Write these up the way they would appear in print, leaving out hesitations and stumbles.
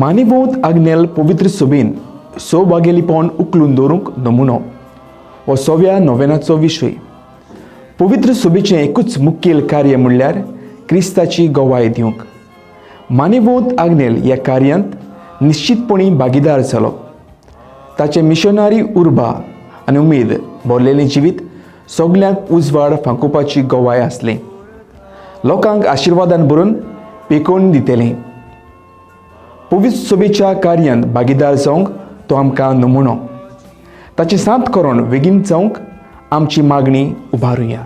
मानिवोत आग्नेल पवित्र सभेन सौभागेलीपण उखलून दवरूंक नमुनो हो सव्या नोवेनाचो विशय. पवित्र सभेचें एकूच मुखेल कार्य म्हणल्यार क्रिस्ताची गवाय दिवंक. मानिवोत आग्नेल ह्या कार्यांत निश्चितपणी भागीदार जालो. ताचें मिशनरी उर्बा आनी उमेद भरलेलें जिवीत सगल्यांक उजवाड फांकुपाची गवाय आसली. लोकांक आशिर्वादान भरून पेकोवन दितलें. पवित्र सभेच्या कार्यांत भागीदार जावंक तो आमकां नमुनो. ताची साथ करून बेगीन जावंक आमची मागणी उबारुया.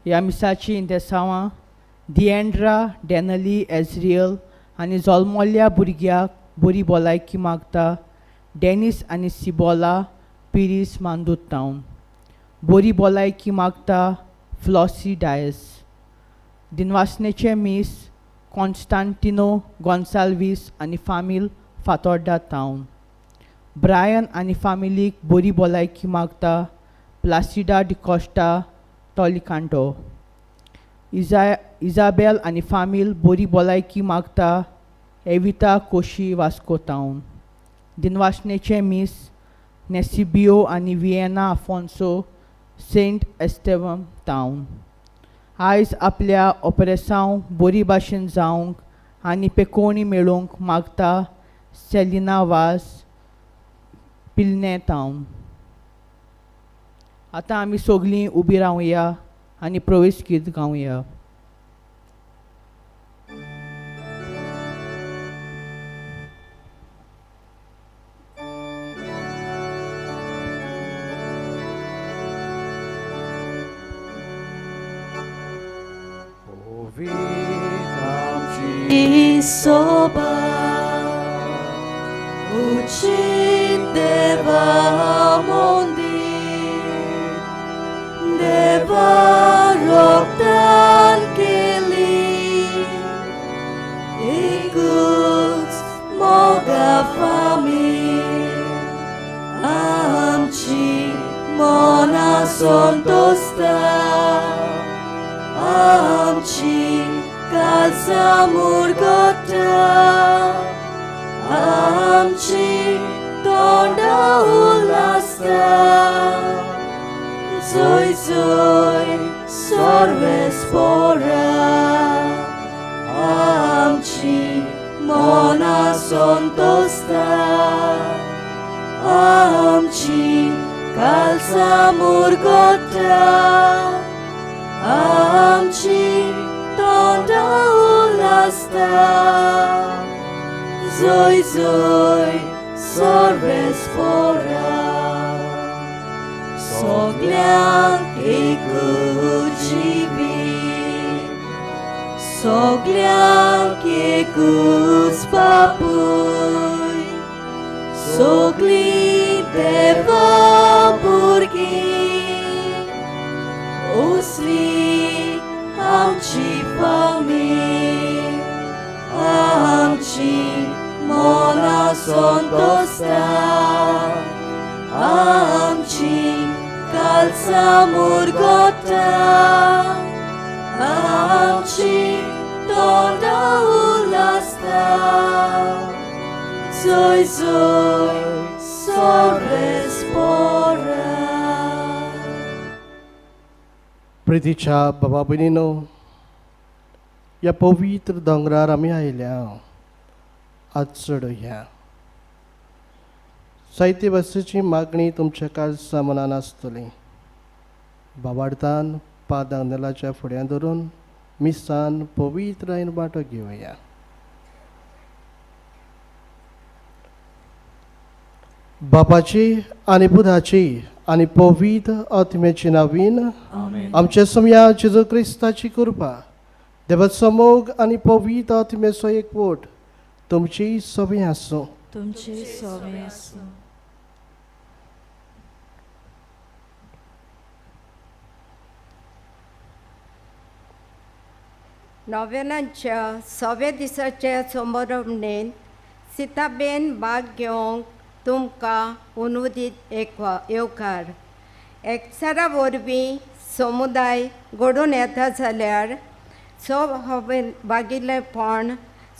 ह्या मिसाची इंतेसांवां दिएंड्रा डॅनली एज्रियल आनी जल्मल्ल्या भुरग्याक बरी भलायकी मागता डॅनीस आनी सिबोला पिरीस मांदूत टावन. बरी भलायकी मागता फ्लॉसी डायस. दिनवासनेचें मीस कॉन्स्टांटिनो गोन्साल्वीस आनी फामील फातोर्डा टावन. ब्रायन आनी फामिलीक बरी भलायकी मागता प्लासिडा डिकॉस्टा टॉलिकांटो. इजाबेल आनी फामील बरी भलायकी मागता एविता कोशी वास्को टावन. दिनवासनेचें मीस नेसिबियो आनी विएना आफोन्सो सेंट एस्टेवम टावन. आयज आपल्या ऑपरेसांव बरी भाशेन जावंक आनी पेकोवणी मेळोवंक मागता सेलिना वास पिल्ने टावन. आतां आमी सगळीं उबी रावया आनी प्रवेश गीत गावया. Soba uccideva mondi, deva आमची मनां संतोस्ता आमची काळजां मुरगता आमची तोंडां उल्हासता जय जय सर्वेस्पोरा आमची मनां संतोस्ता आमची काळजां मुरगता आमची तोंडां उल्हासता जय जय सर्वेस्पोरा सगल्यांक एकूच जिवीत सगल्यांक एकूच बापूय सगळीं देवा भुरगीं असली आमची फामील आमची मनां संतोस्ता आमची काळजां मुरगता आमची तोंडां उल्हासता जय जय सर्वेस्पोरा. प्रितीच्या बाबा भयणीनो, ह्या पवित्र दोंगरार आमी आयल्या आज चडया साहित्य वस्तूची मागणी तुमच्या काळजा मनान आसतली. बाबार्थान पादां नेलाच्या फुड्यान धरून मिसान पवित्रायेन वांटो घेवया. बापाची आनी पुताची आनी पवित्र आत्म्याची नावीन आमच्या समया जेजू क्रिस्ताची कृपा, देवाचो मोग आनी पवित्र आत्म्याचो एकवट तुमची सगळी आसूं. तुमची सगळी आसूं. नोवेनाच्या सव्या दिसाच्या समारंभेन सीताबेन भाग घेवंक तुमकां अनुदीत येवकार. एकचारा वरवीं समुदाय घडोवन येता जाल्यार सहभागिलेपण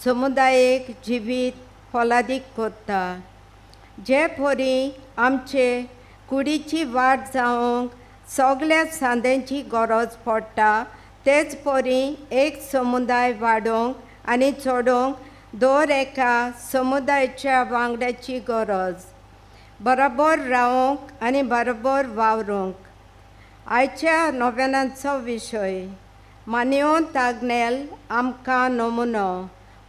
समुदायेक जिवीत फलादीक करता. जे परी आमचे कुडीची वाट जावंक सगळ्या सांद्यांची गरज पडटा तेच परी एक समुदाय वाडोवंक आनी चडोवंक दर एका समुदायाच्या वांगड्याची गरज. बरोबर रावंक आनी बरोबर वावरूंक. आयच्या नोवेनाचो विशय मानयोन तागनेल आमकां नमुनो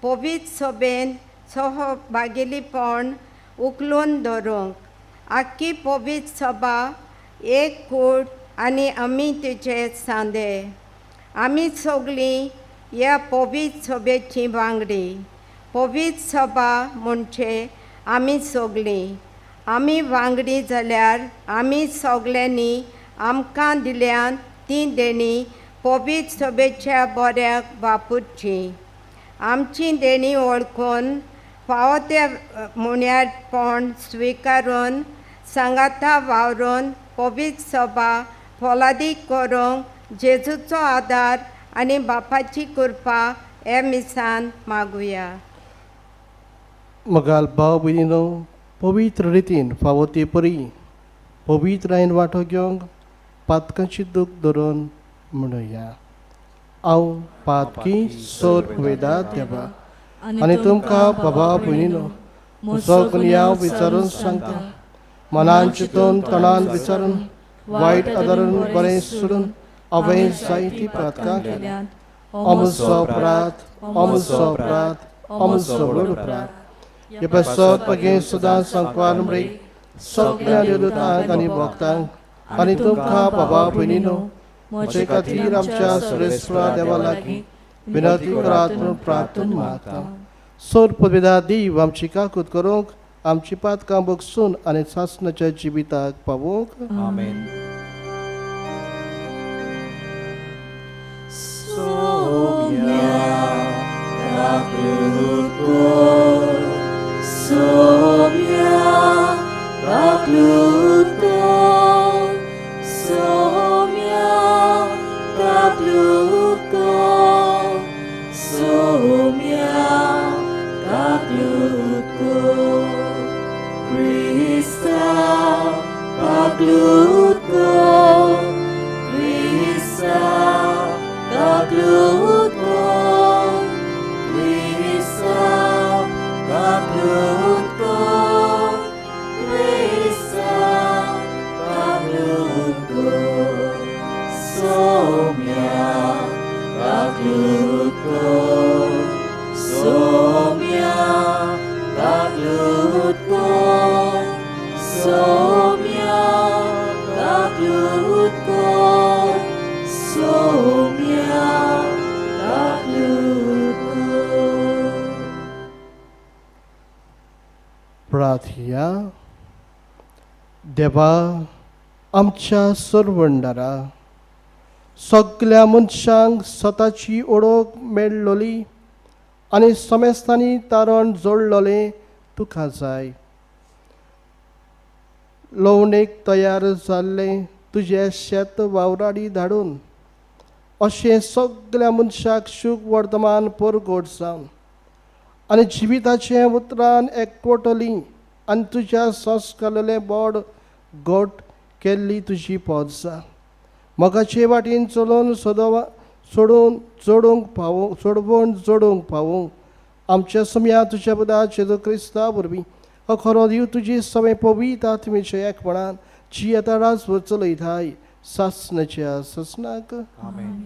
पवित्र सभेन सहभागिलीपण उखलून धरूंक. आख्खी पवित्र सभा एक कूड आनी आमी तिचे सांदे. आमी सगळीं ह्या पवित्र सभेची वांगडी. पवित्र सभा म्हणजे आमी सगळीं. आमी वांगडी जाल्यार आमी सगळ्यांनी आमकां दिल्यान ती देणी पवित्र सभेच्या बऱ्याक वापरची. आमची देणी वळखून फावो त्या मुण्यारपण स्विकारून सांगाता वावरून पवित्र सभा फलादीक करूंक जेजूचो आदार आनी बापाची कृपा हे मिसान मागुया. मगाल भाव भयणीनो, पवित्र रितीन फावो ते परी पवित्रायेन वांटो घेवंक पातकांची दूख धरून म्हणुया. हांव पातकी सोर वेदा देवा आनी तुमकां बाबा भयणीनो म्हजो गुन्यांव विचारून सांगता. मनान चिंतून तणान विचारून वायट आदारून बरें सोडून हांवें जायतीं पातकां केल्यांत. अमजो अपराध, अमजो अपराध, अमजो व्हड अपराध. हे पासत मागीर सदां सांकवार मरे सगळ्या देवदूतांक आनी भक्तांक आनी तुमकां बाबा भयणीनो म्हजे खातीर आमच्या सर्वेस्वरा देवा लागीं विनंती करात म्हूण प्रार्थना मागता. सोर पदवेदा देव आमची काकूत करूंक आमची पातकां बगसून आनी सासणाच्या जिविताक पावोवंक. आमेन. Soumya Kakluto, Soumya Kakluto. काकलूत कोर, क्रिस्ता काकलूत कोर, क्रिस्ता काकलूत कोर, क्रिस्ता काकलूत कोर, सोम्या काकलूत कोर, सोम्या काकलूत कोर, सोम्या काकलूत कोर, सोम्या काकलूत कोर. प्रार्थया. देवा आमच्या सरवंडारा, सगल्या मनशांक स्वताची ओळख मेळ्ळोली आनी समेस्तांनी तारण जोडलोलें तुका जाय. लवणेक तयार जाल्लें तुजें शेत वावराडी धाडून अशें सगल्या मनशाक शूक वर्तमान परगट जावन आनी जिविताचें उतरान एकवटली आनी तुज्या संस्कारलें बोड गोट केल्ली तुजी पोजा मोगाचे वाटेन चलोवन सदोवा सोडून जोडूंक पावूं, सोडवण जोडूंक पावूं. आमच्या समया तुज्या पदा जेजू क्रिस्ता वरवीं हो खरो दिव तुजी सवे पवित्र आत्मेच्या एकपणान जी आतां राजवट चलयताय सासनाच्या सासनाक. आमेन.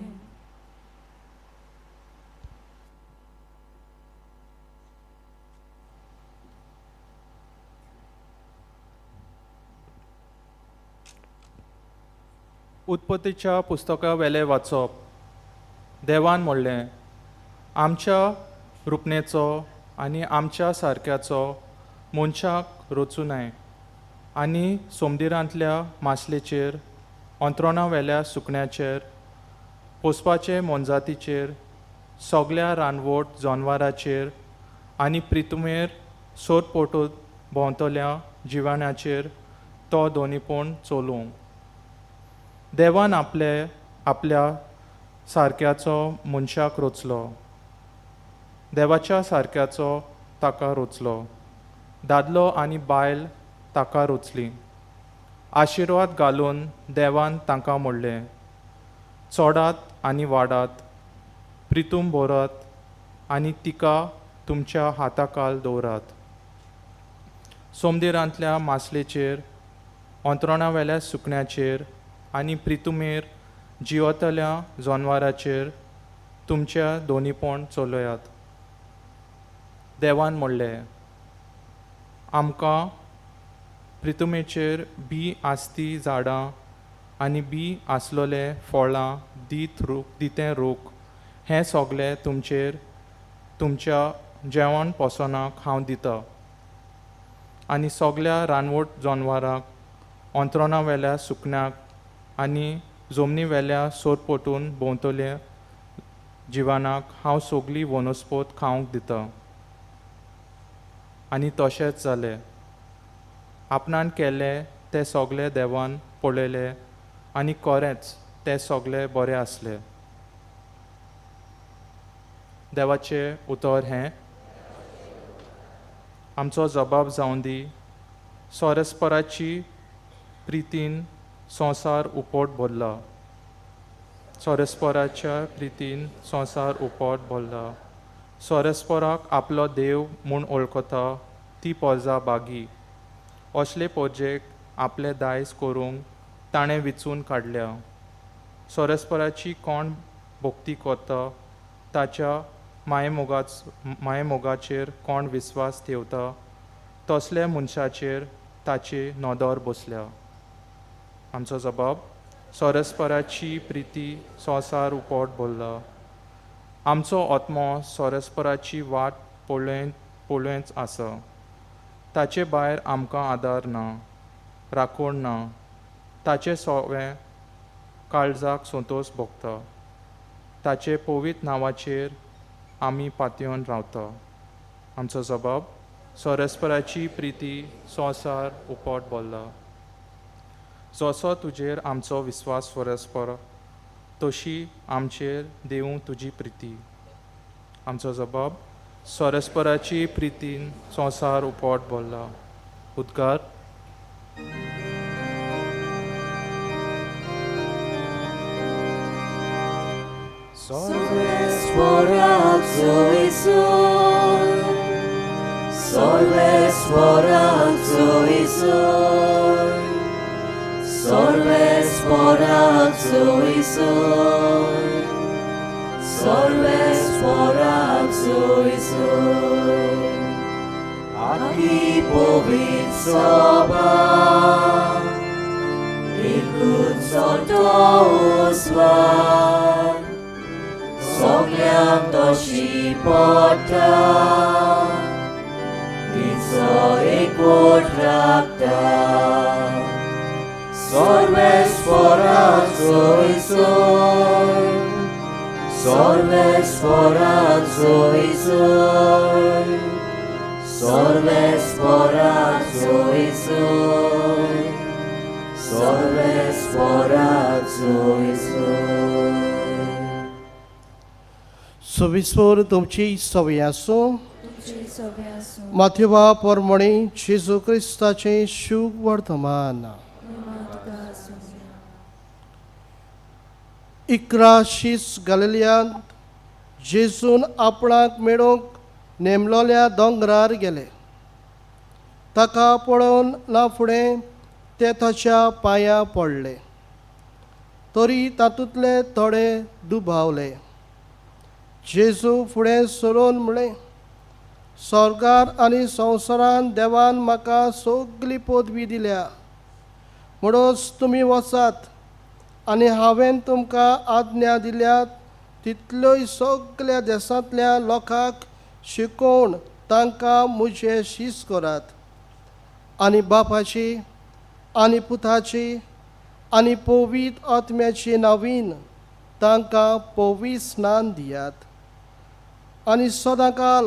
उत्पत्तीच्या पुस्तका वेलें वाचप. देवान म्हणलें, आमच्या रुपणेचो आनी आमच्या सारक्याचो मनशाक रचूं नये आनी सोमदिरांतल्या मासलेचेर, अंत्रोणा वेल्या सुकण्याचेर, पोसपाचे मोनजातीचेर, सगल्या रानवट जनवाराचेर आनी प्रितुमेर सोरपोटो भोंवतल्या जिवाण्याचेर तो दोनीपण चलोवं. देवान आपले आपल्या सारक्याचो मनशाक रचलो, देवाच्या सारक्याचो ताका रचलो, दादलो आनी बायल ताका रचली. आशिर्वाद घालून देवान तांकां म्हणलें, चोडात आनी वाडात, प्रितूम भरात आनी तिका तुमच्या हाताखाल दवरात. सोमदिरांतल्या मासलेचेर, अंत्रोणावेल्या सुकण्याचेर आनी प्रितुमेर जिवतल्या जनवाराचेर तुमच्या दोनीपण चलयात. देवान म्हणलें, आमकां प्रितुमेचेर बी आसती झाडां आनी बी आसलोले फळां दीत रूख दितें रूख हें सगलें तुमचेर तुमच्या जेवण पोसणाक हांव दितां आनी सगल्या रानवट जनवाराक, अंत्रोणावेल्या सुकण्याक आनी जमनीवेल्या सोरपोटून भोंवतल्या जिवानाक हांव सगली वनस्पत खावंक दितां. आनी तशेंच जालें. आपणान केलें तें सगलें देवान पळयलें आनी खरेंच तें सगलें बरें आसलें. देवाचें उतर हें. आमचो जबाब जावन दी. सोरस्पराची प्रितीन संवसार उपट भरला, सोरस्पराच्या प्रितीन संवसार उपट भरला. सोरस्पराक आपलो देव म्हूण वळखता ती पोरजा बागी. असले पोरजेक आपलें दायज करूंक ताणें विचून काडल्या. सोरस्पराची कोण भक्ती करता, ताच्या मायेमोगाचेर कोण विस्वास ठेवता, तसल्या मनशाचेर ताची नदर बसल्या. आमचो जबाब, सोरस्पराची प्रिती संवसार उपट भरला. आमचो आत्मो सोरस्पराची वाट पळयत आसा. ताचे भायर आमकां आदार ना, राखण ना. ताचे सोवें काळजाक संतोश भोगता. ताचे पवित्र नांवाचेर आमी पातयेवन रावता. आमचो जबाब, सोरस्पराची प्रिती संवसार उपट भरला. जसो तुजेर आमचो विस्वास सोरस्पर, तशी आमचेर देवूं तुजी प्रिती. आमचो जबाब, सोरस्पराची प्रितीन संवसार उपट भरला. उद्गार. सर्वेस्पराक सोयसोय, सर्वेस्पराक सोयसोय, सर्वेस्पराक सोयसोय, सर्वेस्पराक सोयसोय. आखी पवित्र सभा एकूच सोतो उस्वार, सगल्यांक तशी पडटा, तिचो एकवट राखता. सर्वेस्पराक सोयसोय, सर्वेस्पराक सोयसोय, सर्वेस्पराक सोयसोय, सर्वेस्पराक सोयसोय. सविस्वर तुमची सवय आसूं. माथ्युवा परमणी जेजू क्रिस्ताचें शुभ वर्तमान. 11 शीस गालिलियांत जेजून आपणाक मेळोवंक नेमलोल्या दोंगरार गेले. ताका पळोवन ना फुडें ते ताच्या पांयां पडले, तरी तातूंतले थोडे दुबावले. जेजू फुडें सरून म्हळें, स्वर्गार आनी संवसारान देवान म्हाका सगली पदवी दिल्या, म्हणून तुमी वचात आनी हांवें तुमकां आज्ञा दिल्यात तितल्योय सगल्या देशांतल्या लोकांक शिकोवन तांकां म्हजें शीस करात, आनी बापाची आनी पुताची आनी पवित्र आत्म्याची नांवीन तांकां पवित्र स्नान दियात, आनी सदांकाल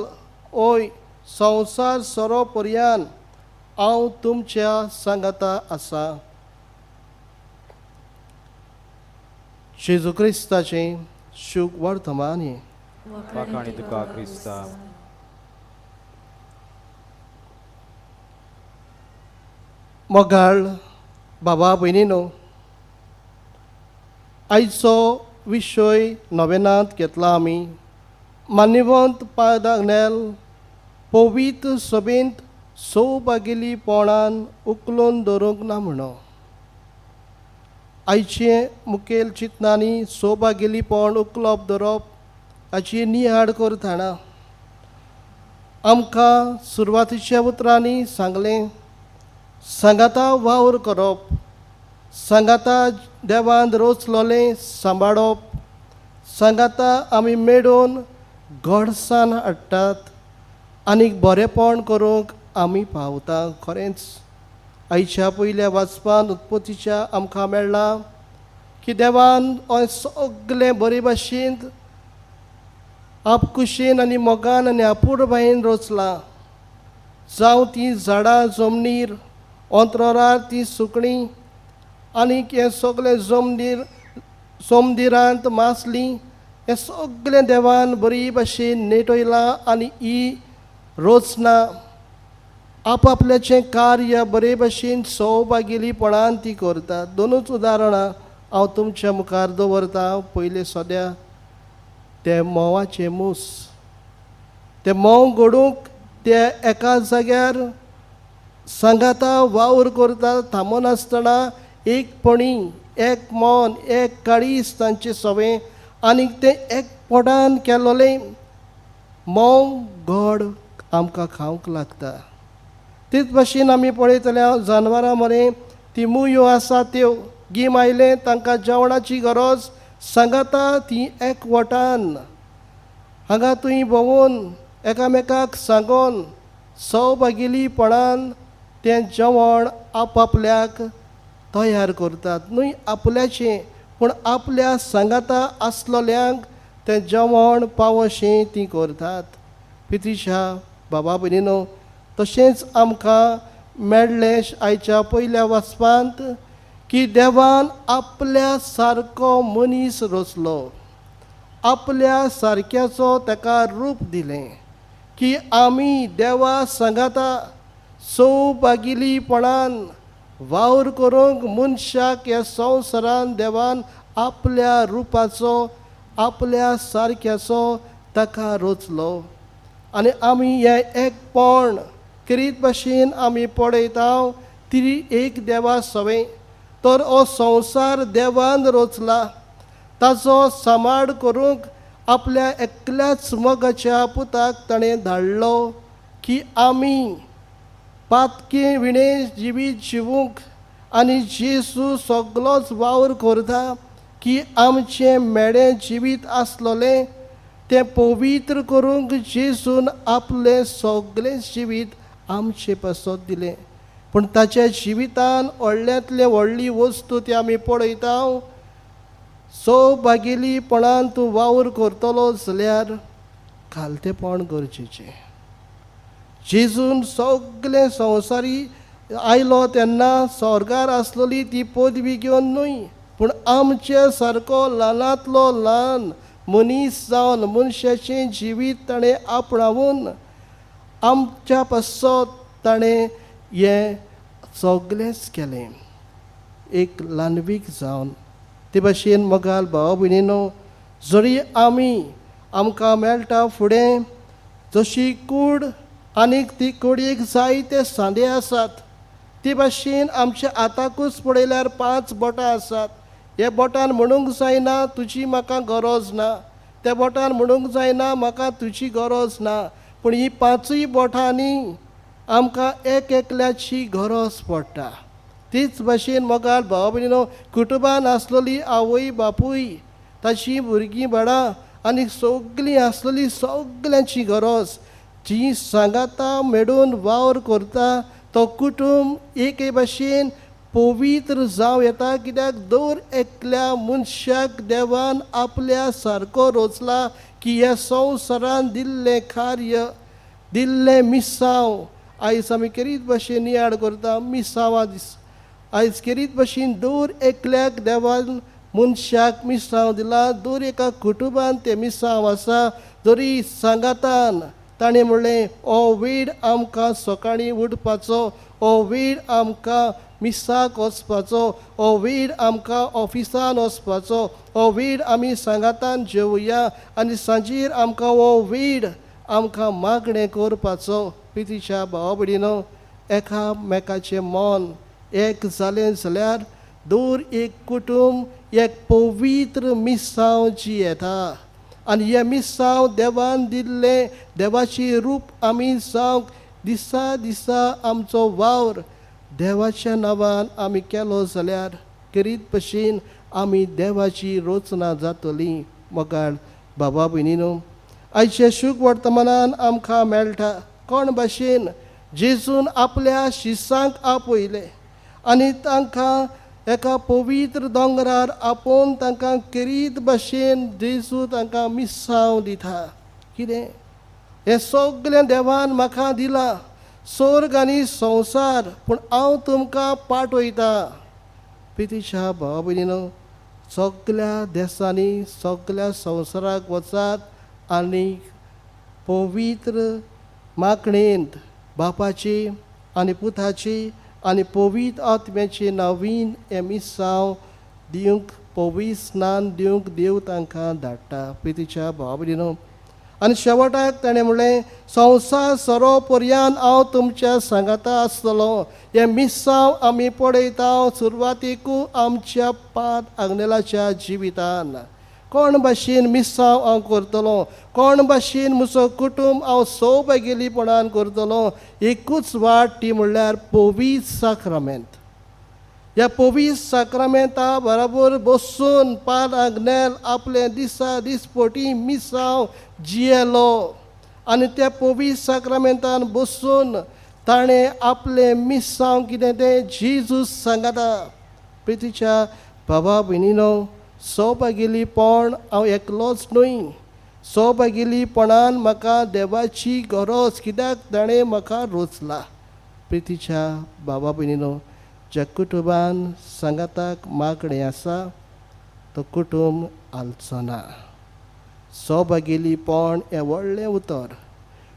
ओय संवसार सोरो पर्यान हांव तुमच्या सांगाता आसा. जेजू क्रिस्ताचें शुभ वर्तमान. वाखाणी तुका क्रिस्ता. मोगाळ बाबा भयणीनो, आयचो विशय नवेनांत घेतला आमी. मान्यवंत पादाग्नेल पवित्र सभेंत सौभागेलीपणान उखलून दवरूंक ना म्हणो. आयचे मुखेल चिंतनांनी सौभागेलीपण उखलप दवरप हाची नियाळ करतना आमकां सुरवातीच्या उतरांनी सांगलें, सांगाता वावर करप, सांगाता देवान रोचलोलें सांबाळप, सांगाता आमी मेळून गोडसाण हाडटात आनी बरेपण करूंक आमी पावता. खरेंच आयच्या पयल्या वाचपान उत्पत्तीच्या आमकां मेळ्ळां की देवान सगलें बरे भाशेन आपकुशेन आनी मोगान आनी अपुरबायेन रचलां. जावं तीं झाडां जमनीर, अंतरार तीं सुकणीं आनी हें सगलें जमनीर सोमदिरांत मासलीं, हें सगलें देवान बरी भाशेन नेटयलां आनी ही रचना आपआपल्याचें कार्य बरे भाशेन सौभागेलीपणान ती करता. दोनूच उदाहरणां हांव तुमच्या मुखार दवरता. पयलें सद्या ते म्होंवाचे मूस, ते म्होंव घडूंक ते एका जाग्यार सांगाता वावर करता, थांबनासतना एक पणी, एक मन, एक काळीज तांचें सवें आनीक तें एक पोटान केलोलें म्होंव गोड आमकां खावंक लागता. तेच भाशेन आमी पळयतल्या जानवरां मरे ती मुयो आसा त्यो गीम आयलें तांकां जेवणाची गरज सांगाता ती एकवटान हांगा थंय भोंवून एकामेकाक सांगून सौभागेलीपणान तें जेवण आपआपल्याक तयार करतात. न्हय आपल्याचें पूण आपल्या सांगाता आसलोल्यांक तें जेवण पावोशें तीं करतात. पितिशा बाबा भयणीनो, तशेंच आमकां मेळ्ळें आयच्या पयल्या वाचपांत की देवान आपल्या सारको मनीस रचलो, आपल्या सारक्याचो ताका रूप दिलें की आमी देवा सांगाता सौभागेलीपणान वावर करूंक मनशाक ह्या संवसारान देवान आपल्या रुपाचो आपल्या सारक्याचो ताका रचलो. आनी आमी हें एकपण करीत भाशेन आमी पळयता ती एक देवा सवें. तर हो संवसार देवान रचला, ताचो सांबाळ करूंक आपल्या एकल्याच मोगाच्या पुताक ताणें धाडलो की आमी पातके विणे जिवीत जिवूंक. आनी जेजू सगलोच वावर करता की आमचें मेडें जिवीत आसलोलें तें पवित्र करूंक जेजून आपलें सगळें जिवीत आमचे पासत दिलें. पूण ताच्या जिवितान व्हडल्यांतले व्हडली वस्तू ती आमी पळयता. सौभागेलीपणान तूं वावर करतलो जाल्यार खालतेपण गरजेचें. जेजून सगळें संवसारी आयलो तेन्ना स्वर्गार आसलोली ती पदवी घेवन न्हय, पूण आमचे सारको ल्हानांतलो ल्हान मनीस जावन मनशाचें जिवीत ताणें आपणावन आमच्या पासत ताणें हें सगळेंच केलें, एक ल्हानवीक जावन. ते भाशेन मोगाल भाव भयणीनो, जरी आमी आमकां मेळटा फुडें जशी कूड आनीक ती कुडीक जायते सांदे आसात, ते भाशेन आमच्या हाताकूच पळयल्यार 5 बोटां आसात. हे बोटान म्हणूंक जायना तुजी म्हाका गरज ना, त्या बोटान म्हणूंक जायना म्हाका तुजी गरज ना, पूण ही 5 बोटांनी आमकां एक एकल्याची गरज पडटा. तीच भाशेन मोगाल भाव भयणीनो, कुटुंबान आसलोली आवय बापूय, ताची भुरगीं बाळां आनी सगळीं आसलोली सगळ्यांची गरज जी सांगाता मेळून वावर करता तो कुटुंब एके भाशेन पवित्र जावं येता. कित्याक दर एकल्या मनशाक देवान आपल्या सारको रचला की ह्या संवसारान दिल्लें कार्य, दिल्लें मिसांव आयज आमी केरीत भाशेन नियाळ करता. मिसांवां दीस आयज केरीत भाशेन दर एकल्याक देवान मनशाक मिसांव दिला, दर एका कुटुंबान तें मिसांव आसा. जरी सांगातान ताणें म्हणलें, हो वेळ आमकां सकाळीं उठपाचो, हो वेळ आमकां मिसाक वचपाचो, हो वेळ आमकां ऑफिसान वचपाचो, हो वेळ आमी सांगातान जेवया आनी सांजेर आमकां हो वेळ आमकां मागणें करपाचो. प्रितीच्या भाव भयणीनो, एकामेकाचें मन एक जालें जाल्यार दर एक कुटुंब एक पवित्र मिसांव जी येता. आनी हें मिसांव देवान दिल्लें देवाचें रूप आमी जावंक दिसा दिसा आमचो वावर देवाच्या नांवान आमी केलो जाल्यार करीत भशेन आमी देवाची रचना जातली. मोगाळ बाबा भयणीनो, आयच्या शुभ वर्तमानान आमकां मेळटा कोण भाशेन जेजून आपल्या शिसांक आपयले आनी तांकां एका पवित्र दोंगरार आपोवन तांकां करीत भाशेन जेजू तांकां मिसांव दिता. कितें हें सगळें देवान म्हाका दिलां, स्वर्ग आनी संवसार, पूण हांव तुमकां पाठयतां. प्रितीच्या भाव भयणीनो, सगल्या देसांनी सगल्या संवसाराक वचात आनी पवित्र मागणेंत बापाची आनी पुताची आनी पवित्र आत्म्याची नवीन हें मिसांव दिवंक, पवित्र स्नान दिवंक देव तांकां धाडटा. प्रितीच्या भाव भयणीनो, आनी शेवटाक ताणें म्हणलें, संवसार सरो पर्यान हांव तुमच्या सांगाता आसतलो. हें मिसांव आमी पळयता सुरवातीकू आमच्या पाद आग्नेलाच्या जिवितान. कोण भाशेन मिसांव हांव करतलो, कोण भाशेन म्हजो कुटुंब हांव सौभागेलीपणान करतलो, एकूच वाट ती म्हणल्यार पवित्र साक्रामेंत. ह्या पवित्र साक्रामेंता बराबर बसून पाद आग्नेल आपलें दिसा दिसपटी मिसांव जियेलो आनी त्या पवित्र साक्रामेंतान बसून ताणें आपलें मिसांव कितें तें जेजूस सांगता. प्रितीच्या बाबा भयणीनो, सौभागेलीपण हांव एकलोच न्हय, सौभागेलीपणान म्हाका देवाची गरज कित्याक ताणें म्हाका रचला. प्रितीच्या बाबा भयणीनो, ज्या कुटुंबान सांगाताक मागणें आसा तो कुटुंब हालचो ना. सौभागेलीपण हें व्हडलें उतर,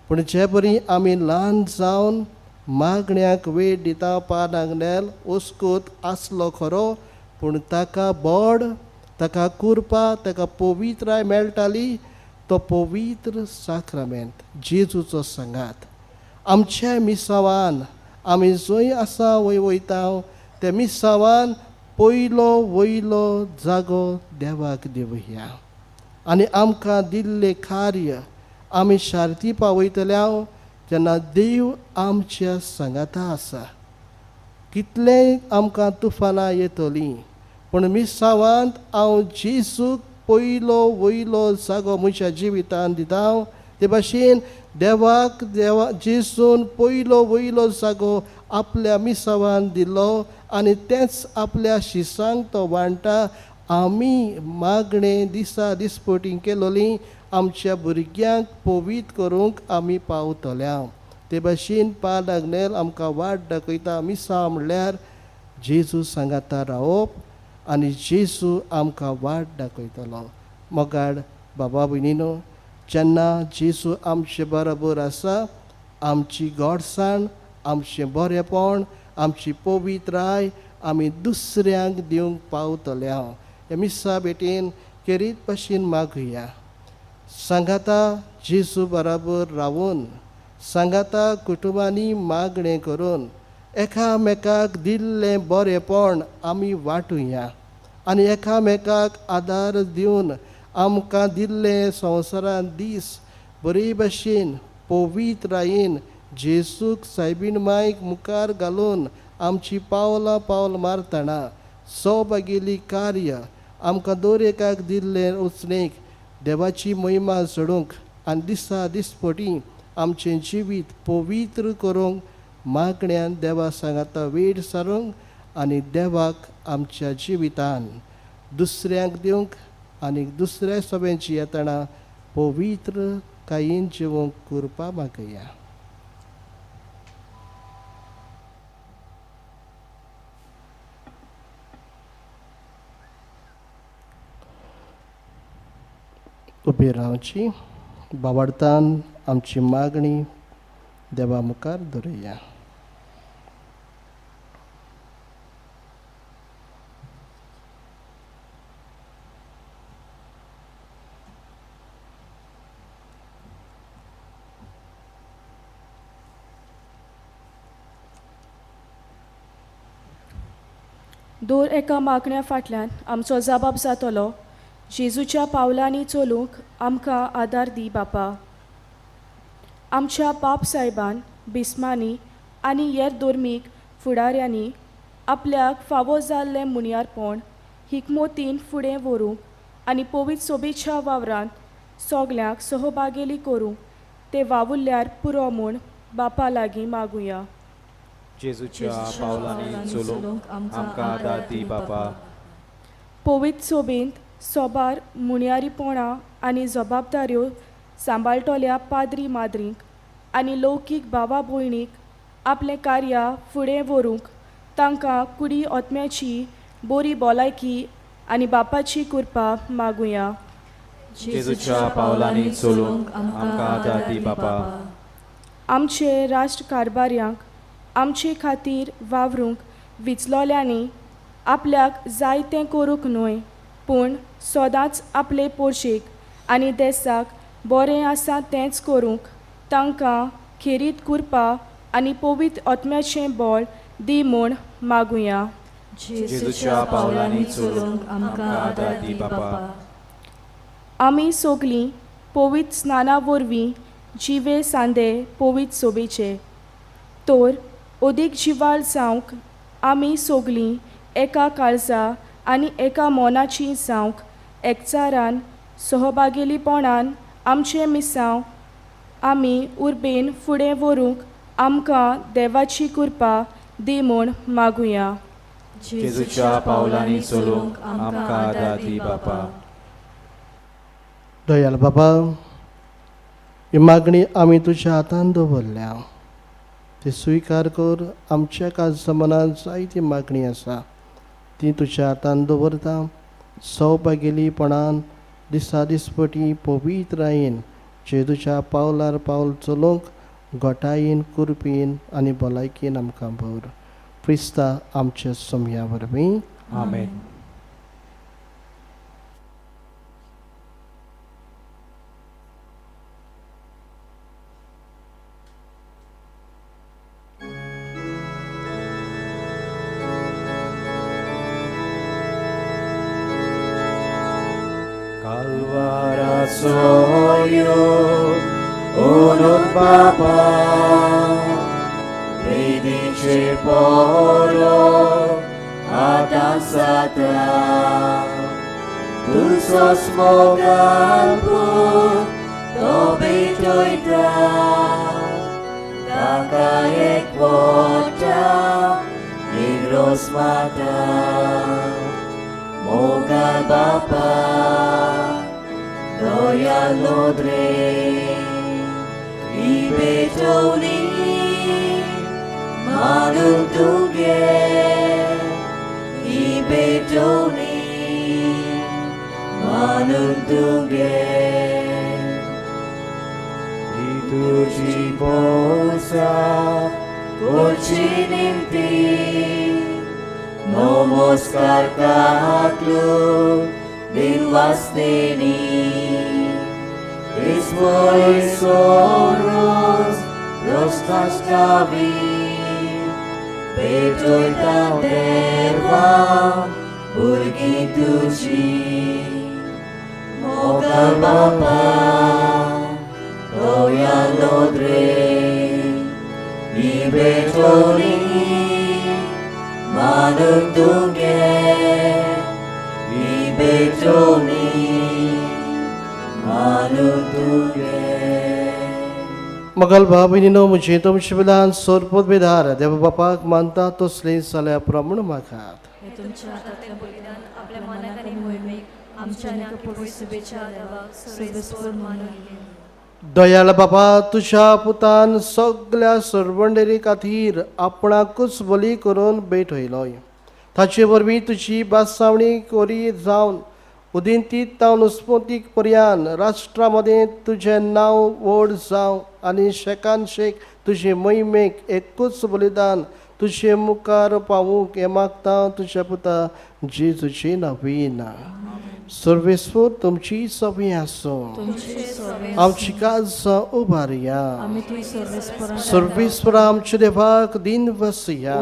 पूण जे बरी आमी ल्हान जावन मागण्याक वेळ दिता, पानांक नेल ओस्कोत आसलो खरो, पूण ताका बोड ताका कुरपा, ताका पवित्राय मेळटाली. तो पवित्र साक्रामेंत जेजूचो सांगात आमच्या मिसावान आमी जंय आसा वय वयता त्या मिसावान पयलो वयलो जागो देवाक दिवया आनी आमकां दिल्लें कार्य आमी शार्ती पावयतल्या तेन्ना देव आमच्या सांगाता आसा. कितलेंय आमकां तुफानां येतलीं पूण मिसावांत हांव जेजूक पयलो वयलो जागो म्हज्या जिवितान दिता. ते भाशेन देवाक देवा जेजून पयलो वयलो जागो आपल्या मिसावान दिलो आनी तेंच आपल्या शिसांक तो वांट्टा. आमी मागणें दिसा दिसपटी केलोली आमच्या भुरग्यांक पवीत करूंक आमी पावतल्या. ते भाशेन पाद आग्नेल आमकां वाट दाखयता. मिसांव म्हणल्यार जेजू सांगाता रावप आनी जेजू आमकां वाट दाखयतलो. मोगाड बाबा भयणीनो, जेन्ना जेजू आमचे बरोबर आसा आमची गोडसाण, आमचें बरेपण, आमची पवित्राय आमी दुसऱ्यांक दिवंक पावतल्या. ह्या मिसा भेटेन खेरीत भाशेन मागुया. सांगाता जेजू बराबर रावून, सांगाता कुटुंबांनी मागणें करून एकामेकाक दिल्लें बरेपण आमी वांटुया आनी एकामेकाक आदार दिवन आमकां दिल्लें संवसारांत दीस बरे भाशेन पवित्रायेन जेजूक सायबीण मायक मुखार घालून आमची पावलां पावल मारतना सौभागेली कार्य आमकां दर एकाक दिल्लें वचणेक देवाची महिमा चडोवंक आनी दिसा दिसपटी आमचें जिवीत पवित्र करूंक मागण्यान देवा सांगाता वेळ सारूंक आनी देवाक आमच्या जिवितान दुसऱ्यांक दिवंक आनी दुसऱ्या सभेची येतना पवित्र कायेन जिवंक कृपा मागया. उबी रावची बावडतान आमची मागणी देवा मुखार दवरुया. दर एका मागण्या फाटल्यान आमचो जबाब जातलो. जेजूच्या पावलांनी चलूंक आमकां आदार दी बापा. आमच्या पाप सायबान, बिस्मांनी आनी हेर धर्मीक फुडाऱ्यांनी आपल्याक फावो जाल्लें मुनियारपण हिकमोतीन फुडें व्हरूंक आनी पवित्र सोबेच्या वावरांत सगल्यांक सहभागेली करूंक ते वावुरल्यार पुरो म्हूण बापा लागीं मागुया. जेजूच्या पावलांनी चलूंक आमकां आदार दी बापा. पवित्र सोबेंत सोबार मुनियारीपणां आनी जबाबदाऱ्यो सांबाळटल्या पाद्री माद्रींक आनी लौकीक भावा भयणीक आपलें कार्य फुडें व्हरूंक तांकां कुडी आत्म्याची बरी भलायकी आनी बापाची कृपा मागुया. जेजूच्या पावलांनी चलूंक आमकां आदार दी बापा. आमचे राष्ट्र कारभार्यांक आमचे खातीर वावरूंक विचलोल्यांनी आपल्याक जाय तें करूंक न्हय पूण सदांच आपले पोरशेक आनी देसाक बरें आसा तेंच करूंक तांकां खेरीत कृपा आनी पवित्र आत्म्याचें बळ दी म्हूण मागुया. जेजूच्या पावलांनी चलूंक आमकां आदार दी बापा. आमी सगलीं पवित्र स्नाना वरवीं जिवे सांदे पवित्र सोबेचे तर अदीक जिवाळ जावंक आमी सगलीं एका काळजा आनी एका मनाची जावंक एकचारान सहभागेलीपणान आमचें मिसांव आमी उर्बेन फुडें व्हरूंक आमकां देवाची कृपा दी म्हूण मागुया. जेजूच्या पावलांनी चलूंक आमकां आदार दी बापा. दयाल बाबा, ही मागणी आमी तुज्या हातान दवरल्या ती स्विकार कर. आमच्या काळजा मनांत जायती मागणी आसा ती तुज्या हातान दवरता. सौभागेलीपणान दिसा दिसपटी पवित्रायेन जेजूच्या पावलार पावल चलोवंक गोटायेन, कुरपीन आनी भलायकेन आमकां भर. क्रिस्ता आमच्या सोमया वरवीं. आमेन. Ratsoyo unut Baba Bidice poro atansata Tu sos mogalpu tobitoita Takae quota nigros mata Mogal Baba Doya lodre Ibetoni Manuntuge Ibetoni Manuntuge Ituji posa Kochininti Nomoskar kaklu Dinvastini Ismoi soros Rostastavi Betoita terva Burgituchi Mogal Baba Doya lodre Ibetoni Manuntuge Ibetoni Manuntuge मगल भाव भयणीनो म्हजें तुमचे बलान सोरपोत बेधार देव बापाक मानता तसले जाल्या प्रमाण मागात. हे तुमच्या हातांतलें बलिदान आपल्या मनाक आनी मोहिमेक आमच्या आनी पवित्र देवाक सर्वेस्पर मानून घे. दयाळ बाबा तुज्या पुतान सगल्या सरवंडेरी खातीर आपणाकूच बली करून भेटयलोय. ताचे वरवीं तुजी बासावणी कोरी जावन उदिंतीत तावन उस्पोतीक पर्यान राष्ट्रा मदें तुजें नांव व्हड जावं आनी शेकान शेक तुजे मोहिमेक एकूच बलिदान तुजे मुखार पावूंक हें मागता तुज्या पुता जेजूची नांवान. सर्वेस्पर तुमची सवी आसूं. आमची काळजां उबारया. सर्वेस्परा आमच्या देवाक दिन वसया.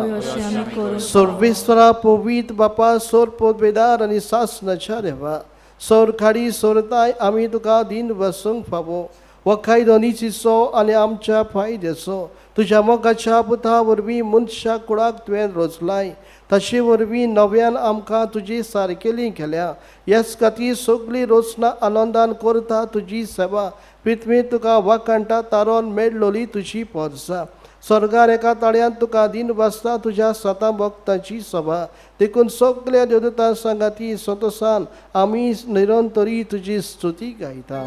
सर्वेस्परा पवित्र बापा सोरपोत बेदार आनी सासनाच्या देवा सोर खाडी सोरताय आमी तुका दिन वसूंक फावो हो कायदो निचीचो आनी आमच्या फायद्याचो तुज्या मोगाच्या पुता वरवीं मनशा कुळाक तुवें रोजलाय ताचे वरवीं नव्यान आमकां तुजी सारकेली केल्या. ह्याच खातीर सगळी रोचना आनंदान करता तुजी सेवा पृथ्वी तुका वाखाणटा तारोन मेळलोली तुजी पोरसा स्वर्गार एका ताळ्यान तुका दिन वाचता तुज्या सतां भक्तांची सभा देखून सगल्या देवदूतां सांगाती संतोसान आमी निरंतरी तुजी स्तुती गायता.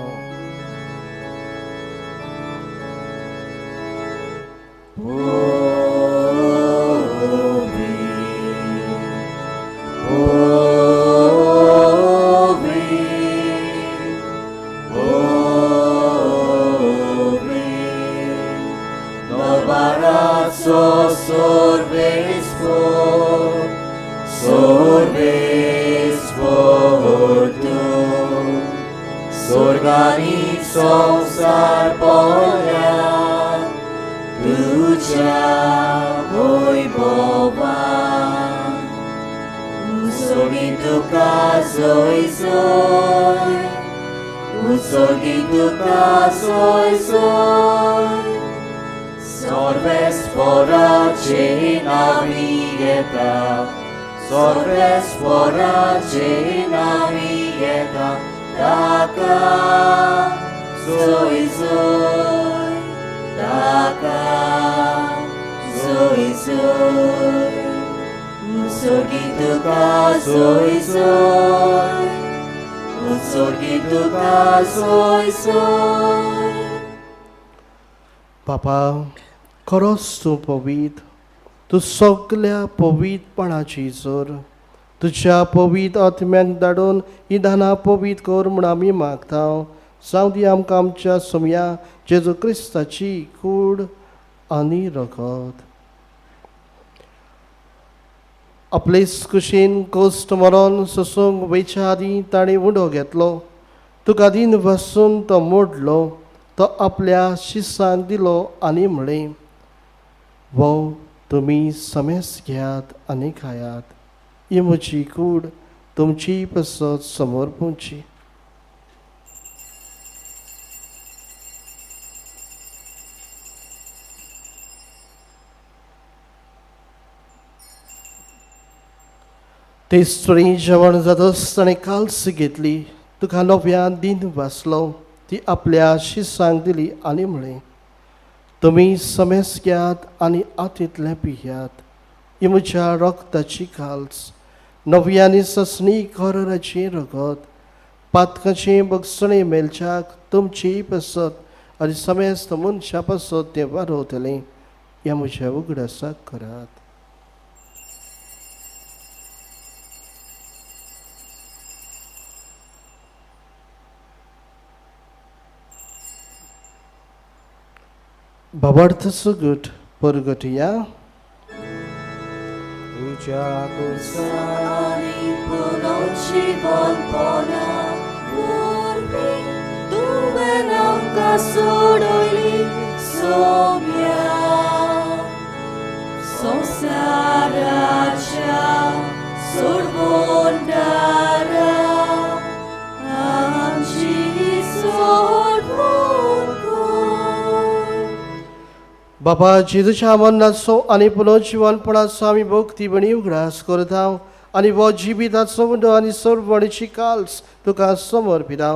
संसार पोल्या तुझ्या वैभवान उसोगी तुका सोय सोय उसोगी तुका सोय सोय सर्वेस्पराचे नावी येता सर्वेस्पराचे नावी येता ताका सोय सोय ताका सोय सोय उसोगी तुका सोय सोय उसोगी तुका सोय सोय. बापा खरोच तूं पवित्र तूं सगल्या पवित्रपणाची जोर तुज्या पवित्र आत्म्याक धाडून ही दानां पवित्र कर म्हूण आमी मागता. जावं दी आमकां आमच्या सोमया जेजू क्रिस्ताची कूड आनी रगत. आपलेच कुशीन कोश्ट मरोन सोसूंक वयच्या आदीं ताणें उंडो घेतलो. तुका दीन वसून तो मोडलो तो आपल्या शिसांक दिलो आनी म्हळें वो तुमी समेस घेयात आनी खायात. ही म्हजी कूड तुमची पसत समोर पोवची. तेच जेवण जातच ताणें काल्स घेतली, तुका नव्यान दिन वाचलो, ती आपल्या शिसांक दिली आनी म्हळें, तुमी समेस घेयात आनी आतींतलें पियात, ही म्हज्या रक्ताची काल्स, नवी आनी ससणी कराराचें रगत, पातकाचें बगसणें मेलच्याक तुमची पासत आनी समेस्त मनशां पासत तें वारवतलें, ह्या म्हज्या उगडासाक करात. भावार्थ सुगट परगटया. तुज्या आनी पुनर्जीवनपणा वरवीं तुवें आमकां सोडयली सोम्या संवसाराच्या सोडवणदारा आमची सोडवण कर. बाबा जेजूच्या मरणाचो आनी पुनर्जीवनपणाचो आमी भक्ती बणी उगडास करता आनी हो जिविताचो उंडो आनी सर्वणीची काल्स तुका समर्पिता.